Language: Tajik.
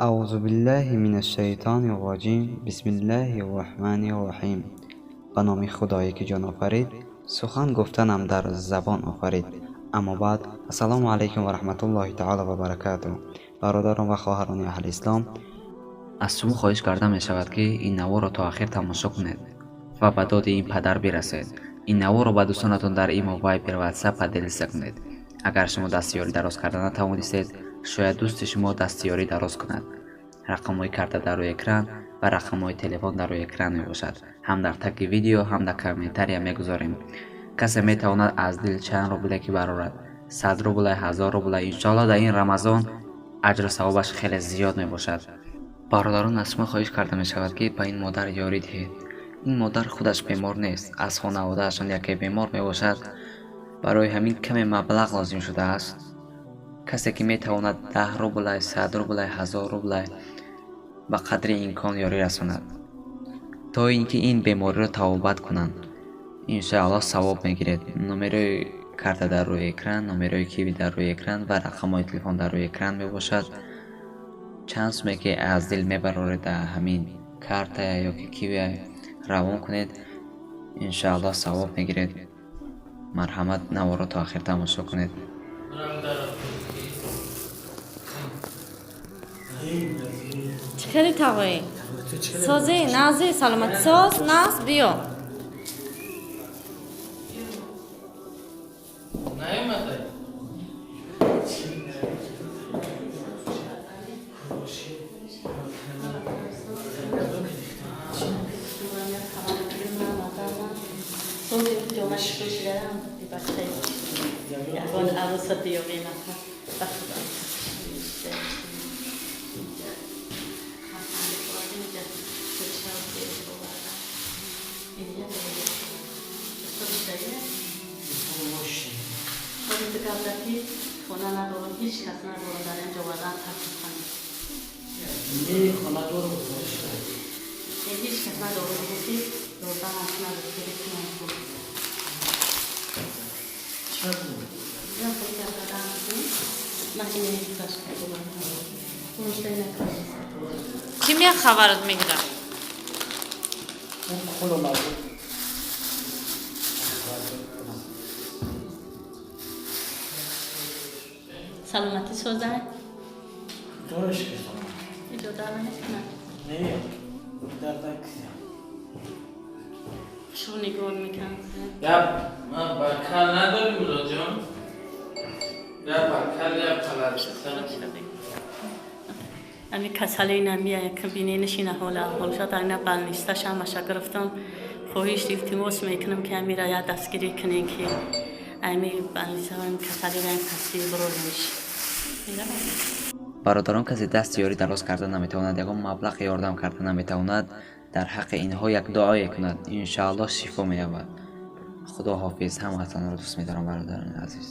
Аъузу биллаҳи минаш-шайтони рраҷим. Бисмиллаҳи рраҳмани рраҳим. Ба номи Худое ки ҷон офарид, сухан гуфтанам дар забон офарид. Аммо баъд, ассалому алайкум ва раҳматуллоҳи таоло ва баракатуҳ. Бародарон ва хоҳарони аҳли ислом, аз шумо хоҳиш карда мешавад, ки ин наворро то ахир тамошо кунед ва ба доди ин падар бирасед. Ин наворро ба дӯстонатон дар имо, вайбер, ватсап поделиться кунед. Агар шумо дастёрӣ дароз карда натавонистед, шояд дӯсти шумо дастёрӣ дароз кунад. Рақамҳои карта дар рӯи экран ва рақамҳои телефон дар рӯи экран мебошад. Ҳам дар таги видео, ҳам дар комментария мегузорем. Касе метавонад аз дил чанд рубле ки барорад, 100 рубле, 1000 рубле, иншоалло дар ин Рамазон аҷру савобаш хеле зиёд мебошад. Бародарон, аз шумо хоҳиш карда мешавад, ки ба ин модар ёрӣ диҳед. Ин модар худаш бемор нест, аз хонаводаашон яке бемор мебошад. Барои ҳамин каме маблағ лозим шудааст. Касе ки метавонад 10 рубле, 100 рубле, 1000 рубле ба қадри имкон ёрӣ расонад, то ин ки ин бемориро табобат кунанд. Иншоаллоҳ савоб мегиред. Номерои карта дар рӯи экран, номерои киви дар рӯи экран ва рақамҳои телефон дар рӯи экран мебошад. Чанд суме ки аз дил мебароред, дар ҳамин карта ё ки киви равон кунед, иншоаллоҳ савоб мегиред. Марҳамат, наворро то ахир тамошо кунед. Чӣ хеле тағоӣ? Созӣ, нағзӣ, саломатӣ соз, нағз, биё. خونه ندارم، هیچ کس ندارم، در اینجا وردن ترک کنم. نه خونه دارم، هیچ کس ندارم که یاردم از ندارم که بتونم کنم. چرا؟ یا خود کردم من اینه کاش کنم. اونش نکنم. Кӣ мея хабарат мегирад? اون خلو مربوط. سلامتی سوزه؟ دورش کردم. اینجا در نمیکنم. نه در نکنم. شو نگاه میکنم. یا ما بکال نداریم مراجعان. یا بکال یا پلاسیتان. امی کسلی نمیه که بینی نشینه حالا حال شد اینا بالنیستا شامشا گرفتم. خواهش التماس میکنم که امی را یا دستگیری کنین که امی بالنیستا هم کسلی را پسی برولش. Бародарон, касе даст ёрӣ дароз карда наметавонад, ягон маблағ ёрдам карда наметавонад, дар ҳаққи инҳо як дуое кунад, иншоаллоҳ шифо меёбад. Худо ҳофиз, ҳамаатонро дӯст медорам, бародарони азиз.